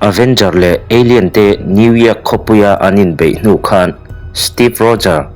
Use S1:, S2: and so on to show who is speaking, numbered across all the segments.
S1: Avenger leh Alien te New York khawpuia an inbeih hnu khan Steve Roger,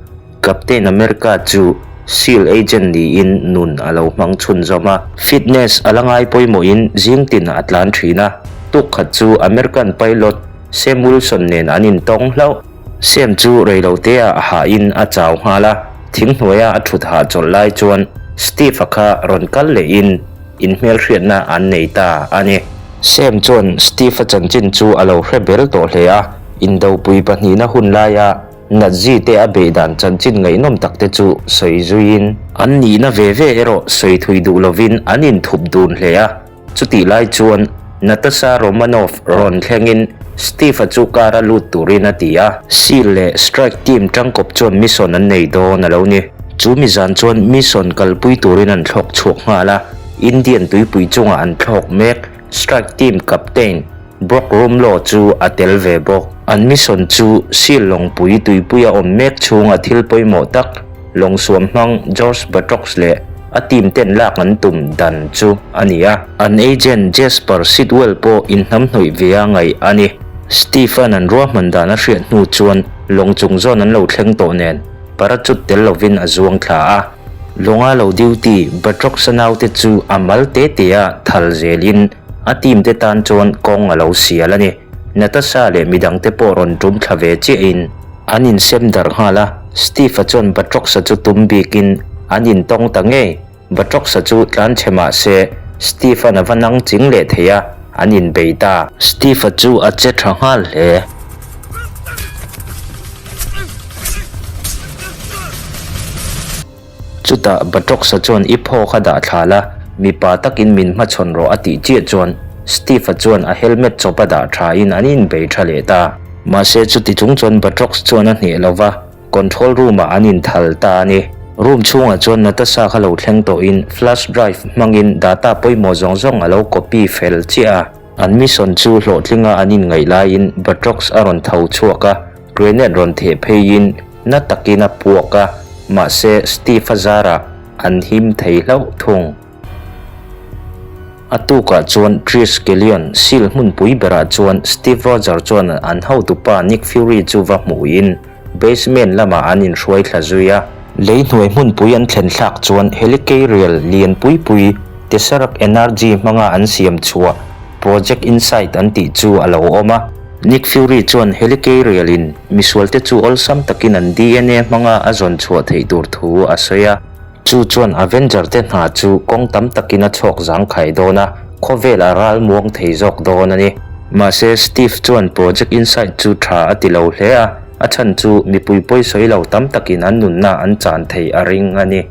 S1: Captain America chu seal agent niin nun a lo hmang chhunzawm a. Fitness a la ngai pawimawhin zing tin a tlan thin a, tuk khat chu American pilot Sam Wilson nen an intawng hlauh. Sam chu reilotea a hahin a chau nghal a, thing hnuaia a thut hahchawlh lai chuan Steve-a kha rawn kal lehin inhmelhriatna an nei ta a ni. Sam chuan Steve-a chanchin chu a lo hre bel tawh hle a, indopui pahnihna hun laia Nazi te a beih dan chanchin ngaihnawm tak te chu sawi zuiin, an nihna ve ve erawh sawi thui duh lovin an inthup dun hle a. Chutih lai chuan Natasha Romanoff rawn thlengin Steve-a chu car-a lut turin a ti a. Seal leh Strike Team tangkawp chuan mission an nei dawn a lo ni. Chu mi zan chuan mission kalpui turin an thlawk chhuak nghal a, Indian tuipui chungah an thlawk mek. Strike Team Captain Brock Rumlow chu a tel ve bawk. An mission chu Seal lawngpui tuipuia awm mek chhunga thil pawimawh tak, lawng suam hmang George Batrox leh a team ten lak an tum dan chu a ni a. An agent Jasper Sidwell pawh inhnamhnawih ve a ngaih a ni. Steve-a'n an ruahman dan a hriat hnu chuan lawng chung zawn an lo thleng tawh nen parachute tel lovin a zuang thla a. Lawnga lo duty Batrox-a naute chu a mal te te a thal zelin a team te tan chuan kawng a lo sial a ni. Natasha leh midangte pawh rawn tum thla ve chiahin an insem darh nghal a, Steve-a chuan Batrox-a chu tum bikin an intawng ta ngei. Batrox-a chu tlanchhe mah se Steve-a'n a va nang ching leh thei a, an inbei ta. Steve-a chu a che tha nghal hle. Chutah Batrox-a chuan i phaw kha dah thla la, mipa takin min hmachhawn rawh a tih chiah chuan Steve-a chuan a helmet chawp a dah thain an inbei tha leh ta. Mahse chuti chung chuan Batrox chuan a hneh lo va, control room-ah an inthal ta a ni. Room chhungah chuan Natasha kha lo thleng tawhin flash drive hmangin data pawimawh zawng zawng a lo copy fel chiah a. An mission chu hlawhtlinga an inngaih laiin Batrox a rawn tho chhuak a, Grenade rawn theh pheiin na takin a puak a, mahse Steve-a zarah an him thei hlauh thung. A tukah chuan Triskelion seal hmunpui berah chuan Steve Roger chuan an hotupa Nick Fury chu va hmuhin basement lamah an inhruai thla zui a. Lei hnuai hmunpui an thlen thlak chuan helicarrier lian pui pui Tesseract Energy hmanga an siam chhuah Project Insight an tih chu a lo awm a. Nick Fury chuan helicarrier-in misualte chu awlsam takin an DNA hmanga a zawn chhuah theih tur thu a sawi a. Chu chuan Avenger-te hna chu kawng tam takin a chhawk zangkhai dawn a, khawvel a ral muang thei zawk dawn a ni. Mahse, Steve chuan Project Insight chu tha a ti lo hle a, a chhan chu mipui pawisawi lo tam takin an nunna an chan thei a ring a ni.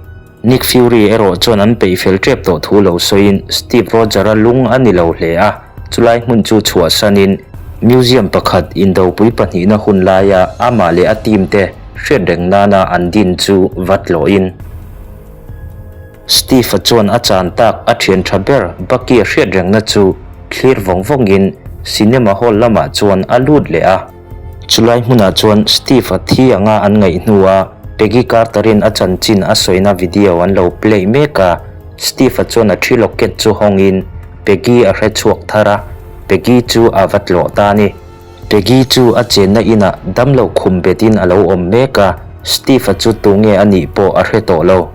S1: Nick Fury erawh chuan an peih fel tep tawh thu lo sawiin Steve Roger-a lung a ni lo hle a, chulai hmun chu chhuahsanin museum pakhat indopui pahnihna hun laia amah leh a team te hriat reng nana an din chu va tlawhin. Steve-a chuan a chan tak a thian tha ber Bucky-a hriat rengna chu thlir vawng vawngin cinema hall lamah chuan a lut leh a. Chulai hmunah chuan Steve a thi anga an ngaih hnua Peggy Carter-in a chanchin a sawina video an lo play mek a. Steve-a chuan a thi locket chu hawngin Peggy a hre chhuak thar a, Peggy chu a va tlawh ta a ni. Peggy chu a chenna inah damlo khum betin a lo awm mek a, Steve-a chu tunge a nih pawh a hre tawh lo.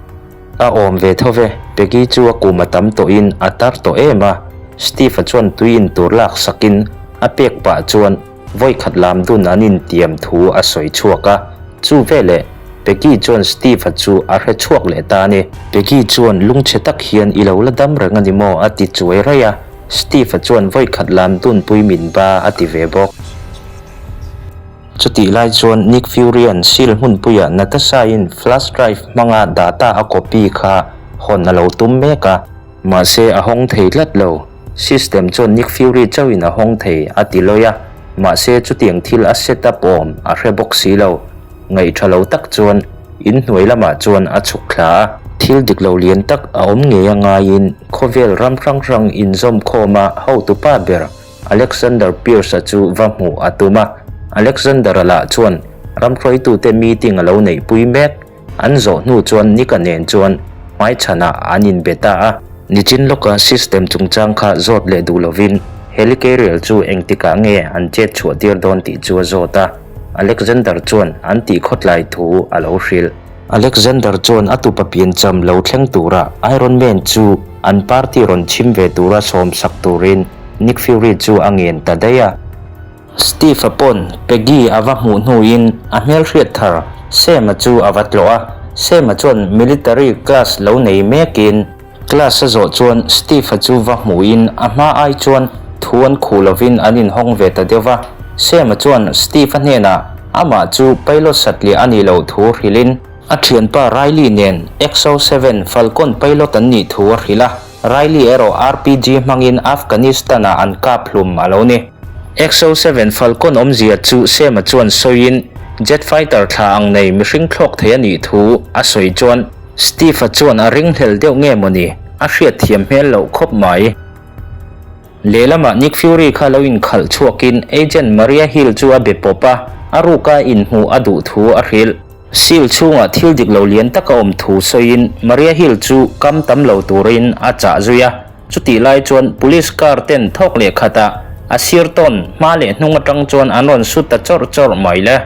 S1: A awm ve tho ve, Peggy chu a kum a tam tawhin a tar tawh em a, Steve-a chuan tui in tur lak sakin a pek pah chuan, Vawikhat lam dun an intiam thu a sawi chhuak a, chu veleh Peggy chuan Steve-a chu a hre chhuak leh ta a ni. Peggy chuan lungchhe tak hian i lo la dam reng a ni maw? a ti chuai raih a, Steve-a chuan vawikhat lam tunpui min ba a ti ve bawk. Chutih lai chuan Nick Fury-a'n seal hmunpuiah Natasha-in flash drive hmanga data a copy kha hawn a lo tum mek a. Mahse a hawng thei tlat lo. System chuan Nick Fury chauhin a hawng thei a ti lawi a, mahse chutiang thil a set up awm a hre bawk si lo. Ngaihṭha lo tak chuan in hnuai lamah chuan a chhuk thla a. Thil dik lo lian tak a awm ngei a ngaiin khawvel ram hrang hrang inzawm khawma hotupa ber Alexander Pierce-a chu va hmuh a tum a. Alexander-a lah chuan ram hruaitute meeting a lo neihpui mek. An zawh hnu chuan Nika nen chuan hmaichhanah an inbe ta a. Nichin lawka system chungchang kha zawt leh duh lovin helicarrier chu engtikah nge an chet chhuah tir dawn tih chu a zawt a. Alexander chuan an tih khawtlai thu a lo hrilh. Alexander chuan a tupa piancham lo thleng tura Iron Man chu an party rawn chhim ve tura sawmsak turin Nick Fury chu a ngen ta daih a. Steve-a pawn Peggy a va hmuh hnuin a hmelhriat thar Sam-a chu a va tlawh a, Sam-a chuan military class lo nei mekin class a zawh chuan Steve-a chu va hmuhin a hma ai chuan thu an khuh lovin an inhawng ve ta deuh va, Sam-a chuan Steve-a hnenah amah chu pilot satliah a nih loh thu hrilhin a thianpa Riley nen XO-seven Falcon pilot an nih thu a hrilh a. Riley erawh RPG hmangin Afghanistan-ah an kap hlum a lo ni. XO-seven Falcon awmzia chu Sam-a chuan sawiin jet fighter thla ang nei mihring thlawk thei a nih thu a sawi chuan Steve-a chuan a ringhlel deuh nge mawni a hriatthiam hmel loh khawp mai. Lehlamah Nick Fury kha lo inkhalh chhuakin Agent Maria Hill chu a be pawp a, a ruka inhmuh a duh thu a hrilh. Seal chhungah thil dik lo lian taka awm thu sawiin Maria Hill chu kam tam lo turin a chah zui a. Chutih lai chuan police car ten thawk leh khatah a sir tawn hma leh hnung atang chuan an rawn sut ta chawrh chawrh mai le.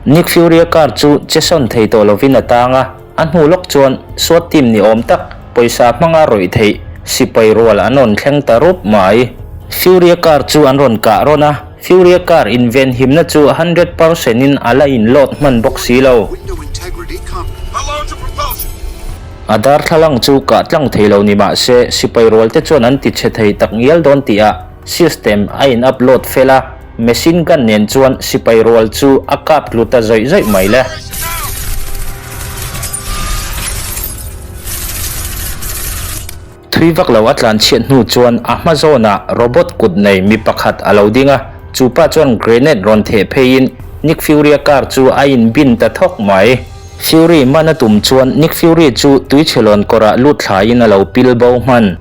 S1: Nick Fury-a car chu che sawn thei tawh lovin a tang a, a hnu lawk chuan SWAT team ni awm tak pawisa hmanga rawih theih sipai rual an rawn thleng ta rup mai. Fury-a car chu an rawn kah rawn a. Fury-a car invenhimna chu 100% in a la inload hman bawk si lo. A darthlalang chu kah tlang thei lo ni mah se, sipai rual te chuan an ti chhe thei tak ngial dawn tih ah system a in upload fel a, machine gun nen chuan sipai rual chu a kap tlu ta zawih zawih mai le. Thui vak lo a tlan chhiat hnu chuan a hma zawnah robot kut nei mi pakhat a lo ding a, chu pa chuan grenade rawn theh pheiin Nick Fury-a car chu a inbin ta thawk mai. Fury man a tum chuan Nick Fury chu tuichhelawn kawrah lut thlaiin a lo pil bo hman.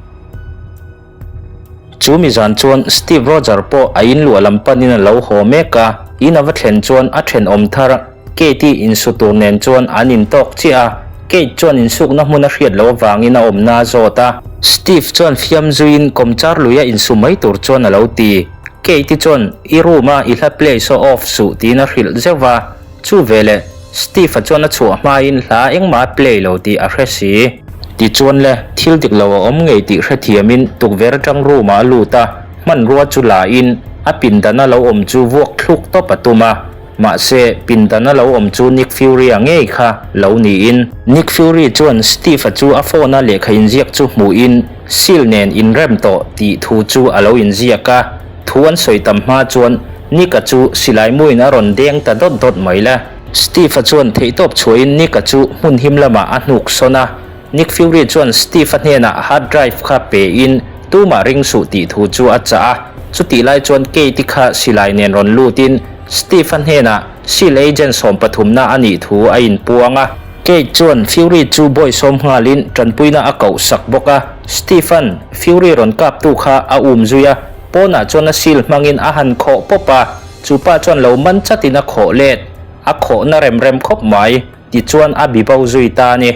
S1: Chu mi zan chuan Steve Roger pawh a inluah lam panin a lo haw mek a, in a va thlen chuan a thenawm thar Kate-i insu tur nen chuan an intawk chiah a, Kate chuan insukna hmun a hriat loh avangin a awmna a zawt a. Steve chuan fiam zuiin kawmchar luia insu mai tur chuan a lo ti. Kate-i chuan i room-a i hla play saw off suh tiin a hrilh zeuh va, chu veleh Steve-a chuan a chhuah hmain hla engmah a play lo tih a hre si. Tichuan le, thil dik lo a awm ngei tih hrethiamin tukverh atang room-ah a lut a, hmanrua chu la in a pindana lo awm chu vuak thluk tawp a tum a. Mahse, pindana lo awm chu Nick Fury-a ngei kha lo niin. Nick Fury chuan Steve-a chu a phone-a lehkha inziak chu hmuhin seal nen inrem tawh tih thu chu a lo inziak a. Thu an sawi tam hma chuan Nick-a chu silai muin a rawn deng ta dawt dawt mai le. Steve-a chuan theihtawp chhuahin Nick-a chu hmun him lamah a hnuk sawn a. Nick Fury chuan Steve-a hnenah hard drive kha pein tumah ring suh tih thu chu a chah a. Chutih lai chuan Kate-i kha silai nen rawn lutin Steve-a hnenah seal agent sawmpathumna a nih thu a inpuang a. Kate chuan Fury chu bawisawm nghalin tanpuina a koh sak bawk a. Steve-a'n Fury rawn kaptu kha a um zui a, pawnah chuan a seal hmangin a han khawh pawp a, chu pa chuan lo man chatin a khawh let. A khawhna rem rem khawp mai, tichuan a bibo zui ta a ni.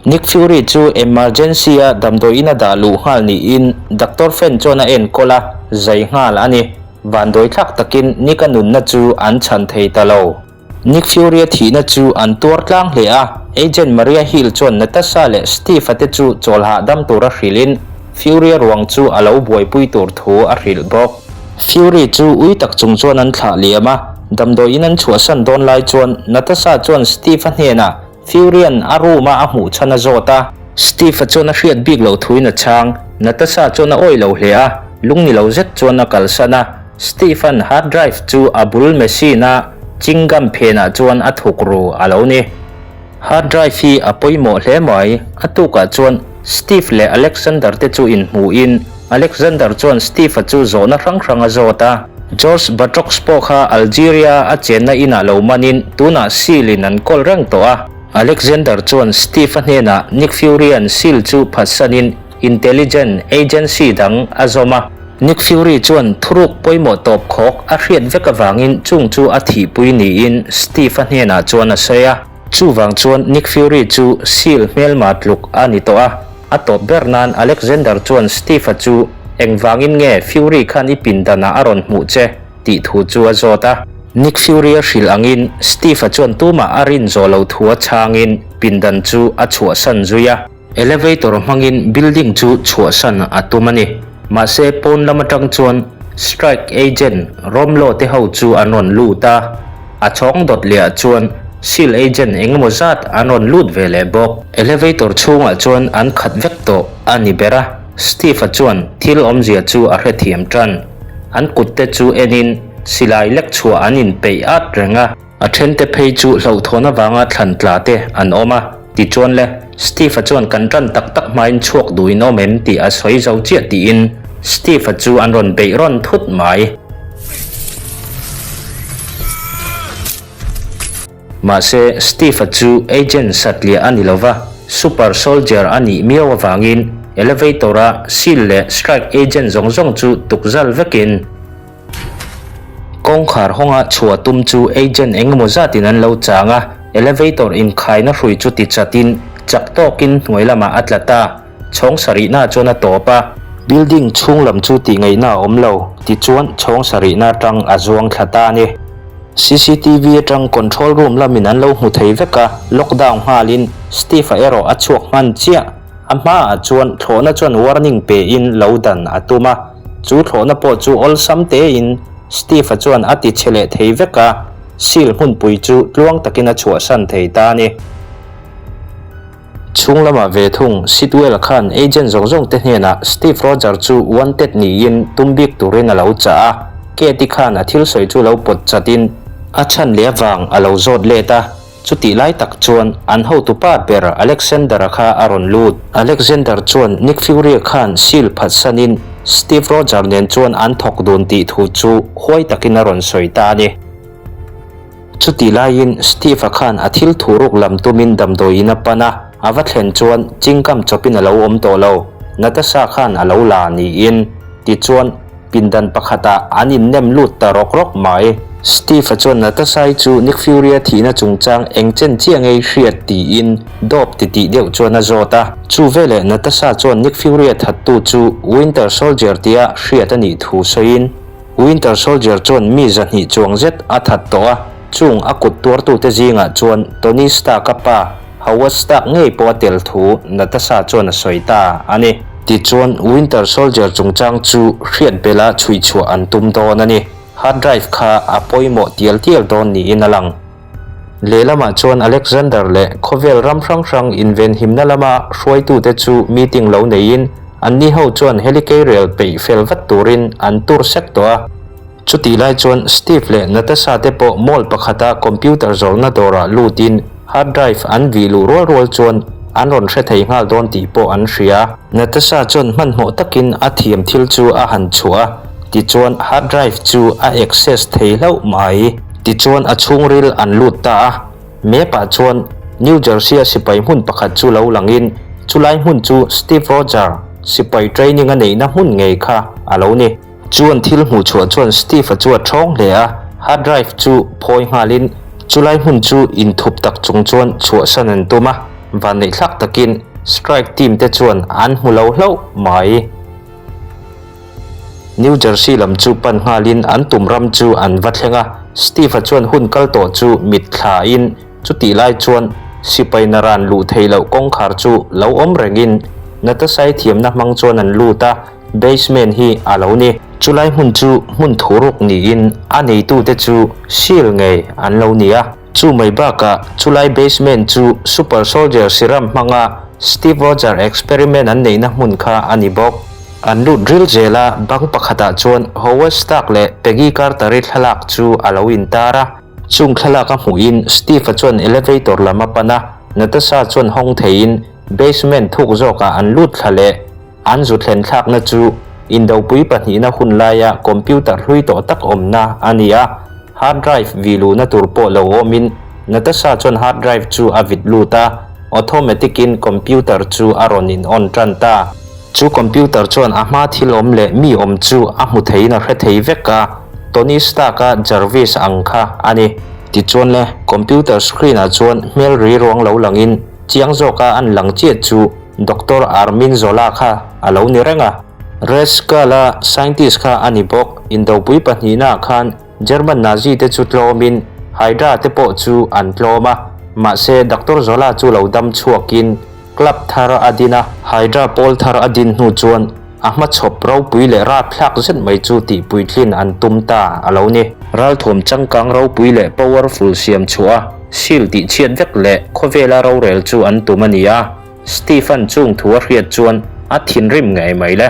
S1: Nick Fury chu emergency-a damdawiin a dah luh nghal niin Doctor Fenn chuan a enkawl a, zai nghal a ni. Vandawi thlak takin Nick-a nunna chu an chhan thei ta lo. Nick Fury-a thihna chu an tuar tlang hle a, Agent Maria Hill chuan Natasha leh Steve-a te chu chawl hahdam tura hrilhin Fury-a ruang chu a lo buaipui tur thu a hrilh bawk. Fury chu ui tak chung chuan an thlah liam a. Damdawi in an chhuahsan dawn lai chuan Natasha chuan Steve-a hnenah Fury-a'n a room-a a hmuh chhan a zawt a. Steve-a chuan a hriat bik loh thuin a chhang. Natasha chuan a awih lo hle a, lung ni lo zet chuan a kalsan a. Steve-a'n hard drive chu a bul machine-a chingam phenah chuan a thuk ru a lo ni. Hard drive hi a pawimawh hle mai. A tukah chuan Steve leh Alexander te chu inhmuhin Alexander chuan Steve-a chu zawhna hrang hrang a zawt a. George Batrox pawh kha Algeria a chenna inah lo manin tunah seal in an kawl reng tawh a. Alexander chuan Steve-a hnenah Nick Fury-a'n seal chu phatsanin Intelligence agency dang a zawm a. Nick Fury chuan thuruk pawimawh tawp khawk a hriat vek avangin chung chu a thihpui niin Steve-a hnenah chuan a sawi a. Chuvang chuan Nick Fury chu seal hmelma tluk a ni tawh a. A tawp ber nan Alexander chuan Steve-a chu engvangin nge Fury khan i pindanah a rawn hmuh che tih thu chu a zawt a. Nick Fury a hrilh angin Steve-a chuan tumah a rin zawh lo thu a chhangin pindan chu a chhuahsan zui a. Elevator hmangin building chu chhuahsan a tum a ni. Mahse pawn lam atang chuan strike agent Romlo te ho chu an rawn lut a, a chhawng dawt leh ah chuan seal agent engemaw zat an rawn lut ve leh bawk. Elevator chhungah chuan an khat vek tawh a ni ber a, Steve-a chuan thil awmzia chu a hrethiam tan. An kut te chu enin silai lek chhuah an inpeih at reng a. A thente phei chu hlauhthawn avanga thlan tla te an awm a, tichuan le, Steve-a chuan kan tan tak tak hmain chhuak duhin awm em tih a sawi zo chiah tiin Steve-a chu an rawn beih rawn thut mai. Mahse, Steve-a chu agent satliah a ni lova, super soldier a nih miau avangin elevator-a seal leh strike agent zawng zawng chu tukzal vekin, Kawngkhar hawnga chhuah tum chu agent engemaw zatin an lo chang a, elevator inkhaina hrui chu ti chatin chak tawkin hnuai lamah a tla ta. Chhawng sarihna chuan a tawp a. Building chhung lam chu tih ngaihna a awm lo, tichuan chhawng sarihna atang a zuang thla ta a ni. Cctv atang control room lamin an lo hmu thei vek a, lockdown nghalin Steve-a erawh a chhuak hman chiah. A hmaah chuan thlawhna chuan warning pein lo dan a tum a, chu thlawhna pawh chu awlsam tein Steve-a chuan a ti chhe leh thei vek a, seal hmunpui chu tluang takin a chhuahsan thei ta a ni. Chhung lamah ve thung, Sitwell khan agent zawng zawng te hnenah Steve Roger chu wanted niin tum bik turin a lo chah a, Katie khan a thil sawi chu lo pawt chatin a chhan leh avang a lo zawt let a. Chutih lai tak chuan an hotupa ber Alexander-a kha a rawn lut. Alexander chuan Nick Fury khan seal phatsanin Steve Roger nen chuan an thawk dun tih thu chu huai takin a rawn sawi ta a ni. Chutih laiin Steve-a khan a thil thuruk lam tumin damdawiin a pan a, a va thlen chuan chingkam chawpin a lo awm tawh lo. Natasha khan a lo la niin. Tichuan. Pindan pakhatah an innem lut ta rawk rawk mai. Steve-a chuan Natasha-i chu Nick Fury-a thihna chungchang eng chen chiah ngei hriat tiin dawp titih deuh chuan a zawt a. Chu veleh Natasha chuan Nick Fury-a thattu chu Winter Soldier tia hriat a nih thu sawiin, Winter Soldier chuan mi zahnih chuang zet a that tawh a, chung a kut tuartute zingah chuan Tony Stark-a pa, Howard Stark ngei pawh a tel thu Natasha chuan a sawi ta a ni. Tichuan, Winter Soldier chungchang chu hriat bela chhui chhuah an tum dawn a ni. Hard drive kha a pawimawh tial tial dawn niin a lang. Lehlamah chuan Alexander leh khawvel ram hrang hrang invenhimna lama hruaitute chu meeting lo neiin anni ho chuan helicarrier peih fel vat turin an tur sek tawh a. Chutih lai chuan Steve leh Natasha te pawh mall pakhata computer zawrhna dawrah lutin hard drive an vih luh rual rual chuan an rawn hre thei nghal dawn tih pawh an hria. Natasha chuan hmanhmawh takin a thiam thil chu a han chhuah a, tichuan hard drive chu a access thei hlauh mai. Tichuan a chhungril an lut ta a. Map ah chuan New Jersey a sipai hmun pakhat chu lo langin chulai hmun chu Steve Roger sipai training a neihna hmun ngei kha a lo ni. Chuan thil hmuh chhuah chuan Steve-a chu a thawng hle a, hard drive chu phawi nghalin chulai hmun chu inthup tak chung chuan chhuahsan an tum a, vanneihthlak takin strike team te chuan an hmu lo hlauh mai. New Jersey lam chu pan nghalin an tum ram chu an va thleng a, Steve-a chuan hun kal tawh chu mit thlain chutih lai chuan sipai naran luh theih loh kawngkhar chu lo awm rengin Natasha-i thiamna hmang chuan an lut a. Basement hi a lo ni. Chulai hmun chu hmun thuruk niin a neitute chu seal ngei an lo ni a. Chu mai bakah chulai basement chu Super Soldier Serum hmanga Steve Roger experiment an neihna hmun kha a ni bawk. An lut ril zel a, bang pakhatah chuan Howard Stark leh Peggy Carter-i thlalak chu a lo intar a. Chung thlalak a hmuhin Steve-a chuan elevator lam a pan a, Natasha chuan hawng theiin basement thuk zawkah an lut thla leh. An zu thlen thlakna chu Indopui pahnihna hun laia computer hlui tawh tak awmna a ni a, hard drive vih luhna tur pawh lo awmin Natasha chuan hard drive chu a vit lut a, automatic-in computer chu a rawn in on tan ta. Chu computer chuan a hma thil awm leh mi awm chu a hmu theiin a hre thei vek a, Tony Stark-a Jarvis ang kha a ni. Tichuan le, computer screen-ah chuan hmel ri ruang lo langin chiang zawka an lang chiah chu Doctor Armin Zola kha a lo ni reng a. Red Skull-a scientist kha a ni bawk. Indopui pahnihnaah khan German Nazi te chu tlawmin Hydra te pawh chu an tlawm a. Mahse, Doctor Zola chu lo dam chhuakin club thar a din a. Hydra pawl thar a din hnu chuan a hmachhawp ropui leh rapthlak zet mai chu tihpuitlin an tum ta a lo ni. Ralthuam changkang ropui leh powerful siam chhuah a, seal tihchhiat vek leh khawvela rorel chu an tum a ni a. Stephen chung thu a hriat chuan a thinrim ngei mai le.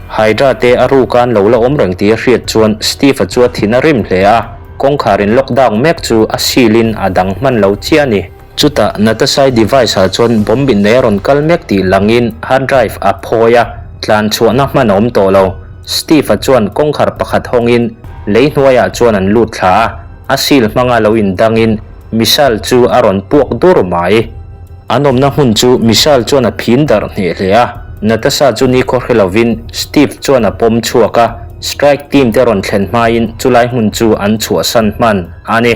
S1: Hydra te a rukan lo la awm reng tih a hriat chuan Steve-a chu a thin a rim hle a, kawngkhar in lockdown mek chu a seal in a dang hman lo chiah a ni. Chutah Natasai device ah chuan bomb in nei a rawn kal mek tih langin hard drive a phawi a, tlan chhuahna hman a awm tawh lo. Steve-a chuan kawngkhar pakhat hawngin lei hnuaiah chuan an lut thla a, a seal hmanga lo indangin missile chu a rawn puak dur mai. An awmna hmun chu Michelle chuan a phin darh hneh hle a, Natasha chu nikhaw hre lovin Steve chuan a pawm chhuak a, strike team te rawn thlen hmain chulai hmun chu an chhuahsan hman a ni.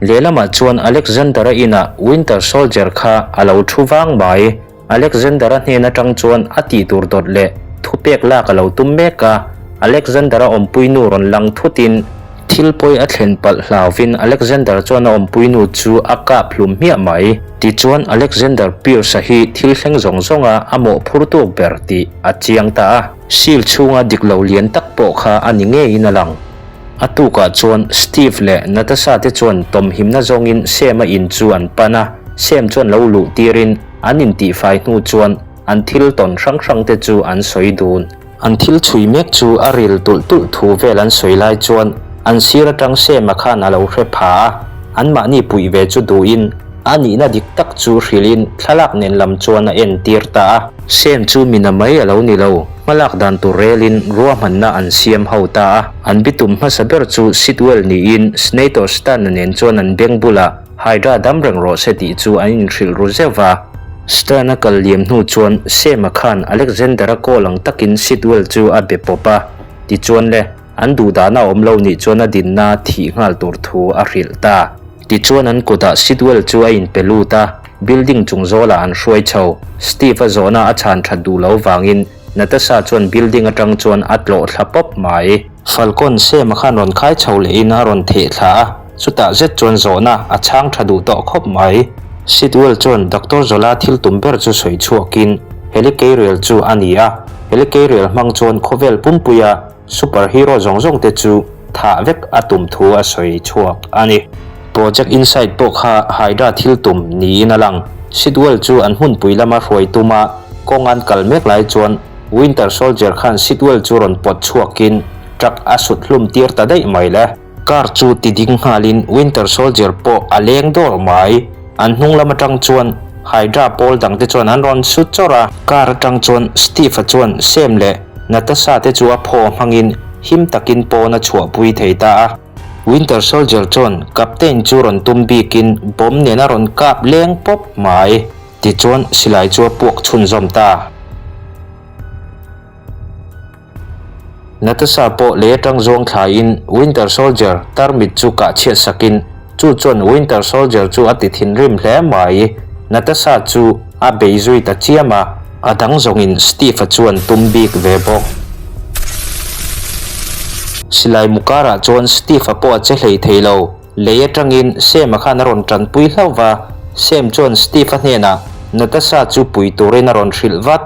S1: Lehlamah chuan Alexander-a inah Winter Soldier kha a lo thu vang mai. Alexander-a hnen atang chuan a tih tur dawt leh thupek lak a lo tum mek a, Alexander-a awmpuinu rawn lang thutin thil pawi a thlen palh hlauvin Alexander chuan a awmpuinu chu a kap hlum hmiah mai. Tichuan Alexander Pierce-a hi thil thleng zawng zawnga a mawhphur tuk ber tih a chiang ta a. Seal chhunga dik lo lian tak pawh kha a ni ngeiin a lang. A tukah chuan Steve leh Natasha te chuan tawmhimna zawngin Sam-a in chu an pan a, Sam chuan lo luh tirin an intihfai hnu chuan an thil tawn hrang hrang te chu an sawi dun. An thil chhui mek chu a ril tulh tulh thu vel an sawi lai chuan an sir atang Sam-a khan a lo hre pha a, anmahni puih ve chu duhin a nihna dik tak chu hrilhin thlalak nen lam chuan a entir ta a. Sam chu mina mai a lo ni lo. Hmalak dan tur relin ruahmanna an siam ho ta a. An bitum hmasa ber chu Sidwell niin Senator Stan-a nen chuan an beng bulah Hydra dam reng rawh se tih chu an inhrilh ru zeuh va. Stan-a kal liam hnu chuan Sam-a khan Alexander-a call ang takin Sidwell chu a be pawp a. Tichuan le, an duhdahna a awm lo nih chuan a dinna thih nghal tur thu a hrilh ta. Tichuan an kutah Sidwell chu a inpe lut a, building chung zawlah an hruai chho. Steve-a zawhna a chhan that duh lo vangin Natasha chuan building atang chuan a tlawh thla pawp mai. Falcon Sam-a khan rawn khai chho lehin a rawn theh thla a, chutah zet chuan zawhna a chhang tha duh tawh khawp mai. Sidwell chuan Doctor Zola thil tum ber chu sawi chhuakin Helicarrier chu a ni a, Helicarrier hmang chuan khawvel pumpuia Super hero zawng zawng te chu thah vek a tum thu a sawi chhuak a ni. Project Insight pawh kha Hydra thil tum niin a lang. Sidwell chu an hmunpui lama hruai tuma kawng an kal mek lai chuan Winter Soldier khan Sidwell chu rawn pawt chhuakin truck a sut hlum tir ta daih mai le. Car chu ti ding nghalin Winter Soldier pawh a leng dawr mai. An hnung lam atang chuan Hydra pawl dang te chuan an rawn su chawrh a. Car atang chuan Steve-a chuan Sam leh Natasha te chu a phaw hmangin him takin pawn a chhuahpui thei ta a. Winter Soldier chuan Captain chu rawn tum bikin bomb nen a rawn kap leng pawp mai. Tichuan silai chu a puak chhunzawm ta. Natasha pawh lei atang zawng thlaiin Winter Soldier tarmit chu kah chhiat sakin chu chuan Winter Soldier chu a ti thinrim hle mai. Natasha chu a bei zui ta chiam a, a dang zawngin Steve-a chuan tum bik ve bawk. Silai mukarah chuan Steve-a pawh a che hlei thei lo. Lei atangin Sam-a khan a rawn tanpui hlauh va, Sam chuan Steve-a hnenah, Natasha chu pui turin a rawn hrilh vat.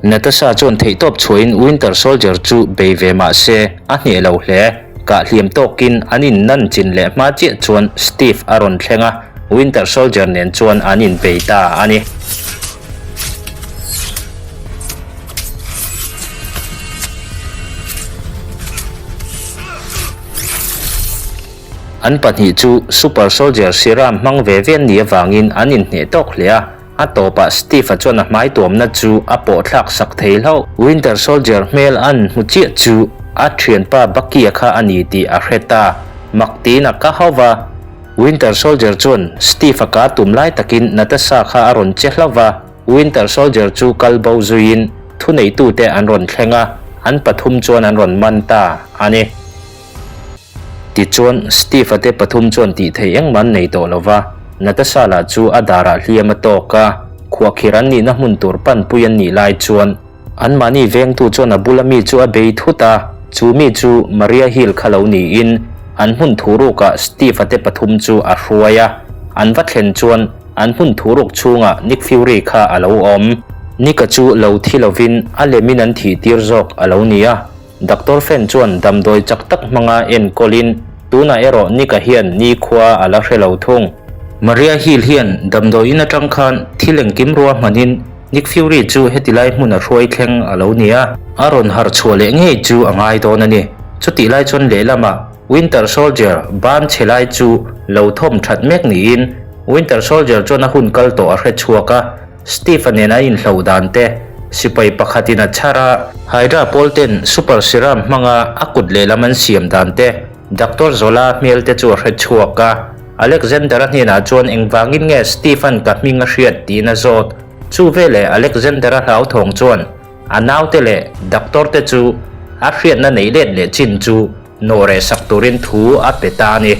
S1: Natasha chuan theihtawp chhuahin Winter Soldier chu bei ve mah se a hneh lo hle. Kah hliam tawkin an innan chin leh hma chiah chuan Steve a rawn thleng a, Winter Soldier nen chuan an inbei ta a ni. An pahnih chu Super Soldier Serum hmang ve ve an nih avangin an inhneh tawk hle a, a tawpah Steve-a chuan a hmai tuamna chu a pawh thlak sak thei hlauh. Winter Soldier hmel an hmu chiah chu a thianpa Bucky-a kha a ni tih a hre ta. Mak tiin a ka hauh va. Winter Soldier chuan Steve-a ka tum lai takin Natasha kha a rawn che hlauh va, Winter Soldier chu kal bo zuiin thuneitute an rawn thleng a, an pathum chuan an rawn man ta a ni. Tichuan, Steve-a te pathum chuan tih theih engmah an nei tawh lo va, Natasha lah chu a darah hliam a tawk a, khuahkhir an nihna hmun tur panpui an nih lai chuan anmahni vengtu chuan a bula mi chu a bei thut a, chu mi chu Maria Hill kha lo niin an hmun thurukah Steve-a te pathum chu a hruai a, an va thlen chuan an hmun thuruk chhungah Nick Fury kha a lo awm. Nick-a chu lo thi lovin a lemin an thih tir zawk a lo ni a. Doctor Fan chuan damdawi chak tak hmanga enkawlin tunah erawh Nick-a hian nikhua a la hre lo thung. Maria Hill hian damdawi in atang khan thil engkim rua hmanin Nick Fury chu heti lai hmun a hruai thleng a lo ni a. A rawn harh chhuah leh ngei chu a ngai dawn a ni. Chutih lai chuan lehlamah Winter Soldier ban chhe lai chu lo thawm that mek niin Winter Soldier chuan a hun kal tawh a hre chhuak a. Steve-a nen a inhloh dan te, sipai pakhatin a chhar a, Hydra pawl ten super serum hmanga a kut lehlam an siam dan te, Doctor Zola hmel te chu a hre chhuak a. Alexander-a hnenah chuan engvangin nge Steve-a'n ka hming a hriat tiin a zawt. Chu veleh Alexander-a hlauthawng chuan a naute leh doctor te chu a hriatna neih let leh chin chu nawh reh sak turin thu a pe ta a ni.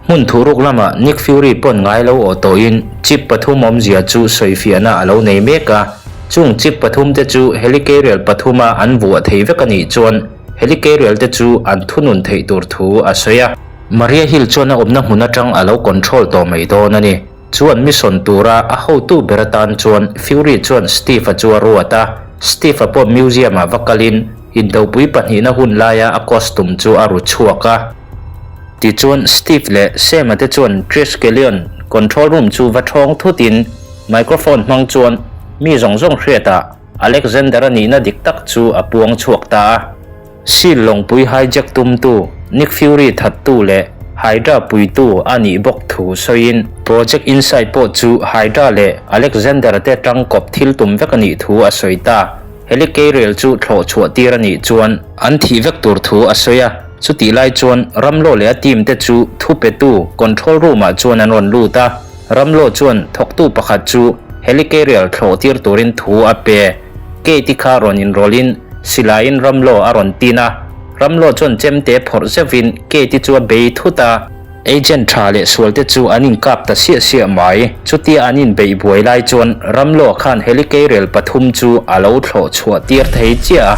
S1: Hmun thuruk lamah Nick Fury pawn ngai lo awh tawhin chip pathum awmzia chu sawifiahna a lo nei mek a, chung chip pathum te chu helicarrier pathuma an vuah thei vek a nih chuan helicarrier te chu an thunun theih tur thu a sawi a. Maria Hill chuan a awmna hmun atang a lo control tawh mai dawn a ni. Chu an mission tura a hotu ber atan chuan Fury chuan Steve-a chu a ruat a, Steve-a pawh museum-ah va kalin indopui pahnihna hun laia a costume chu a ru chhuak a. Tichuan Steve leh Sam-a te chuan Triskelion control room chu va thawng thutin microphone hmang chuan mi zawng zawng hriatah Alexander-a nihna dik tak chu a puang chhuak ta a. Seal lawngpui hijack tumtu, Nick Fury thattu leh Hydra puitu a nih bawk thu sawiin Project Insight pawh chu Hydra leh Alexander-a te tangkawp thil tum vek a nih thu a sawi ta. Helicarrier chu thlawh chhuah tir a nih chuan an thih vek tur thu a sawi a, chutih lai chuan Ramlaw leh a team te chu thupetu control room ah chuan an rawn lut a, Ramlaw chuan thawktu pakhat chu helicarrier thlawh tir turin thu a pe. Kate-i kha rawn inrawlhin silaiin Ramlaw a rawn tin a, Ramlaw chuan chemte phawrh zeuhin Kate-i chu a bei thut a. Agent tha leh sualte chu an inkap ta siah siah mai. Chutia an inbeih buai lai chuan Ramlaw khan helicarrier pathum chu a lo thlawh chhuah tir thei chiah a.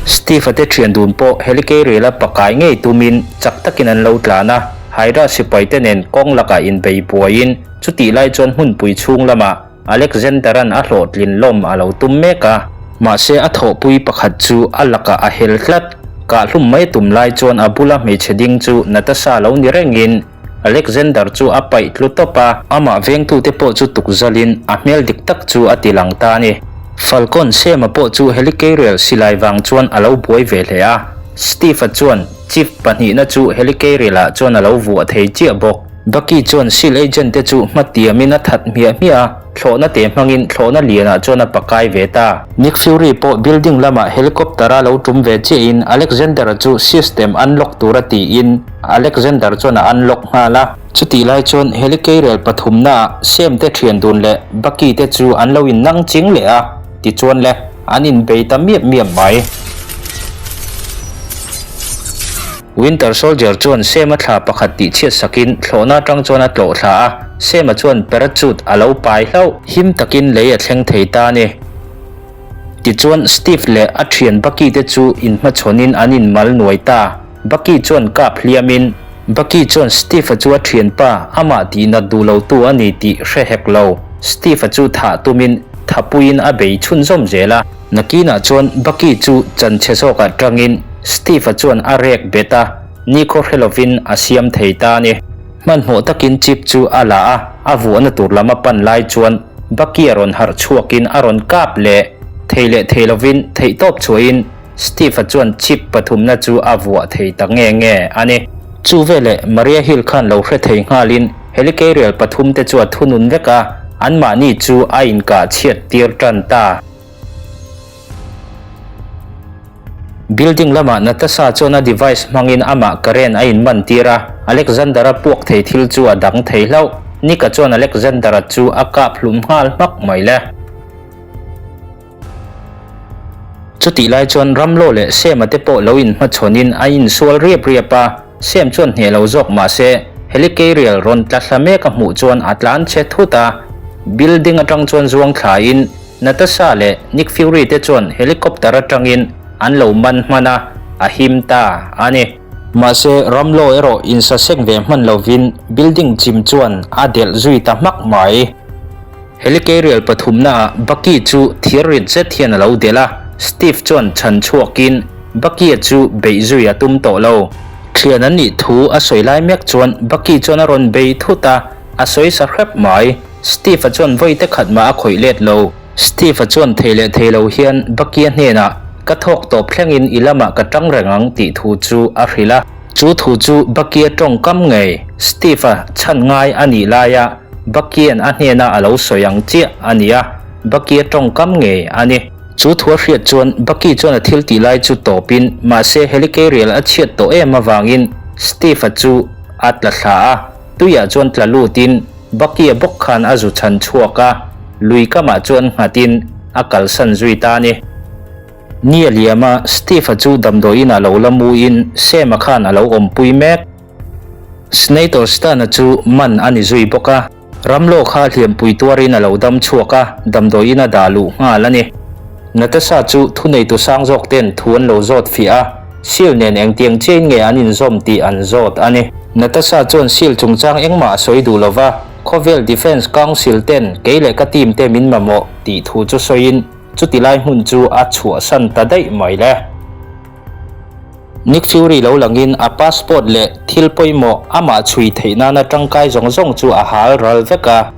S1: Steve-a te thian dun pawh helicarrier-a pakai ngei tumin chak takin an lo tlan a, Hydra sipaite nen kawng lakah inbei buaiin chutih lai chuan hmunpui chhung lamah Alexander-a'n a hlawhtlin lawm a lo tum mek a. Mahse a thawhpui pakhat chu a lakah a hel tlat. Kahhlum mai tum lai chuan a bula hmeichhe ding chu Natasha lo ni rengin Alexander chu a paih tlu tawp a. Amah vengtute pawh chu tukzalin a hmel dik tak chu a ti lang ta a ni. Falcon Sam-a pawh chu helicarrier silai vang chuan a lo buai ve hle a. Steve-a chuan Chief pahnihna chu helicarrier-ah chuan a lo vuah thei chiah bawk. Bucky chuan seal agent te chu hmatiamin a that hmiah hmiah a, thlawhna te hmangin thlawhna lianah chuan a pakai ve ta. Nick Fury pawh building lamah helicopter-a lo tum ve chiahin Alexander-a chu system unlock tura tiin Alexander chuan a unlock nghal a. Chutih lai chuan helicarrier pathumnaah Sam te thian dun leh Bucky te chu an lo innang ching leh a, tichuan le, an inbei ta miap miap mai. Winter Soldier chuan Sam-a thla pakhat tih chhiat sakin thlawhna atang chuan a tlawh thla a, Sam-a chuan parachute a lo pai hlauh. Him takin lei a thleng thei ta a ni. Tichuan Steve leh a thian Bucky te chu inhmachhawnin an inmal nuai ta. Bucky chuan kap hliamin, Bucky chuan Steve-a chu a thianpa, amah tihnat duh lotu a ni tih hre hek lo. Steve-a chu thah tumin thapuiin a bei chhunzawm zel a. Nakinah chuan Bucky chu chanchhe zawkah tangin Steve-a chuan a rek bet a, nikhaw hre lovin a siam thei ta a ni. Hmanhmawh takin chip chu a la a, a vuahna tur lam a pan lai chuan Bucky-a rawn harh chhuakin a rawn kap leh thei leh thei lovin theihtawp chhuahin Steve-a chuan chip pathumna chu a vuah thei ta nge nge a ni. Chu veleh Maria Hill khan lo hre thei nghalin helicarrier pathumte chu a thunun vek a, anmahni chu a inkah chhiat tir tan ta. Building lamah Natasha chuan a device hmangin amah current a inman tir a, Alexander-a puak thei thil chu a dang thei hlauh. Nick-a chuan Alexander-a chu a kap hlum nghal hmak mai le. Chutih lai chuan Ramlo leh Sam-a te pawh lo inhmachhawnin a insual riap riap a, Sam chuan hneh lo zawk mah se Helicarrier rawn tla thla mek a hmuh chuan a tlan che thut a, building atang chuan zuang thlaiin Natasha leh Nick Fury te chuan helicopter atangin an lo man hman a, a him ta a ni. Mahse Ramlo erawh insasek ve hman lovin building chim chuan a delh zui ta hmak mai. Helicarrier pathumnaah Bucky chu thir rit zet hian a lo delh a, Steve chuan chhan chhuakin Bucky-a chu beih zui a tum tawh lo. Thian an nih thu a sawi lai mek chuan Bucky chuan a rawn bei thut a, a sawi sa hrep mai. Steve-a chuan vawi te khat mah a khawih let lo. Steve-a chuan thei leh thei lo hian Bucky-a hnenah, Ka thawk tawp thlengin i lamah ka tang reng ang tih thu chu a hrilh a. Chu thu chu Bucky-a tawngkam ngei Steve-a chhan ngai a nih laia Bucky-a'n a hnena a lo sawi ang chiah a ni a, Bucky-a tawngkam ngei a ni. Chu thu a hriat chuan Bucky chuan a thil tih lai chu tawpin mahse helicarrier a chhiat tawh em avangin Steve-a chu a tla thla a, tuiah chuan tla lutin Bucky-a bawk khan a zu chhan chhuak a, lui kamah chuan nghatin a kalsan zui ta a ni. Ni a liam a, Steve-a chu damdawiin a lo la muin Sam-a khan a lo awmpui mek. Senator Stan-a chu man a ni zui bawk a, Ramlaw kha hliampui tuarin a lo dam chhuak a, damdawiin a dah luh nghal a ni. Natasha chu thuneitu sang zawk ten thu an lo zawt fiah a, Seal nen engtiang chiain nge an inzawm tih an zawt a ni. Natasha chuan Seal chungchang engmah a sawi duh lova, Khawvel Defence Council ten kei leh ka team te min mamawh tih thu chu sawiin, Chuti lai hmun chu a chhuahsan ta daih mai le. Nick Fury lo langin a passport leh thil pawimawh amah chhui theih nana tangkai zawng zawng chu a hal ral vek a.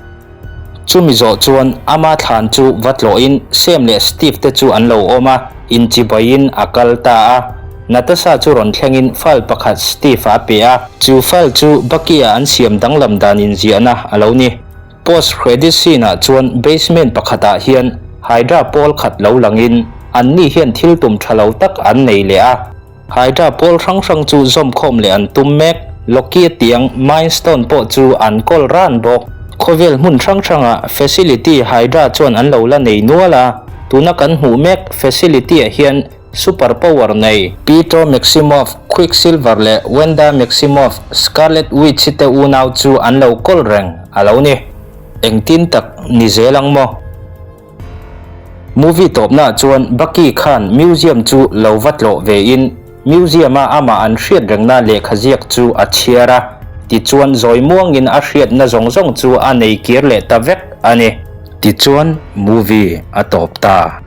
S1: Chumi zawh chuan ama thlan chu va tlawhin Sam leh Steve te chu an lo awm a, inchibaiin a kal ta a. Natasha chu rawn thlengin file pakhat Steve a pe a. Chu file chu Bucky-a an siam danglam dan inziahna a lo ni. Post credit scene ah chuan basement pakhat ah hian Hydra pawl khat lo langin anni hian thil tum tha lo tak an nei leh a. Hydra pawl hrang hrang chu zawm khawm leh an tum mek. Loki a tiang Mind Stone pawh chu an kawl ran bawk. Khawvel hmun hrang hrangah facility Hydra chuan an lo la nei nual a, tuna kan hmuh mek facility ah hian Super power nei Pietro Maximoff, Quicksilver leh Wanda Maximoff, Scarlet Witch te unau chu an lo kawl reng a lo ni. Engtin tak ni zel ang maw? Movie tawpnaah chuan Bucky khan museum chu lo va tlawh vein museum-a amah an hriat rengna lehkha ziak chu a chhiar a, tichuan zawi muangin a hriatna zawng zawng chu a nei kir leh ta vek a ni. Tichuan movie a tawp ta.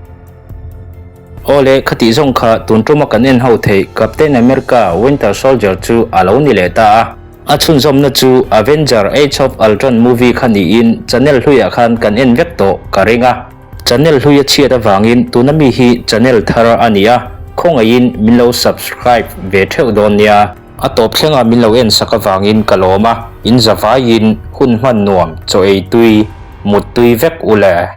S1: Aw le, khatih zawng kha tun tuma kan en ho theih Captain America, Winter Soldier chu a lo ni leh ta a. A chhunzawmna chu Avenger, Age of Ultron movie kha niin channel hluiah khan kan en vek tawh ka ring a. Channel hlui a chhiat avangin tuna mi hi channel thar a ni a, khawngaihin min lo subscribe ve theuh dawn nia. A tawp thlengah min lo en sak avangin ka lawm a, in zavaiin hun hman nuam, chaw ei tui, mut tui vek u le.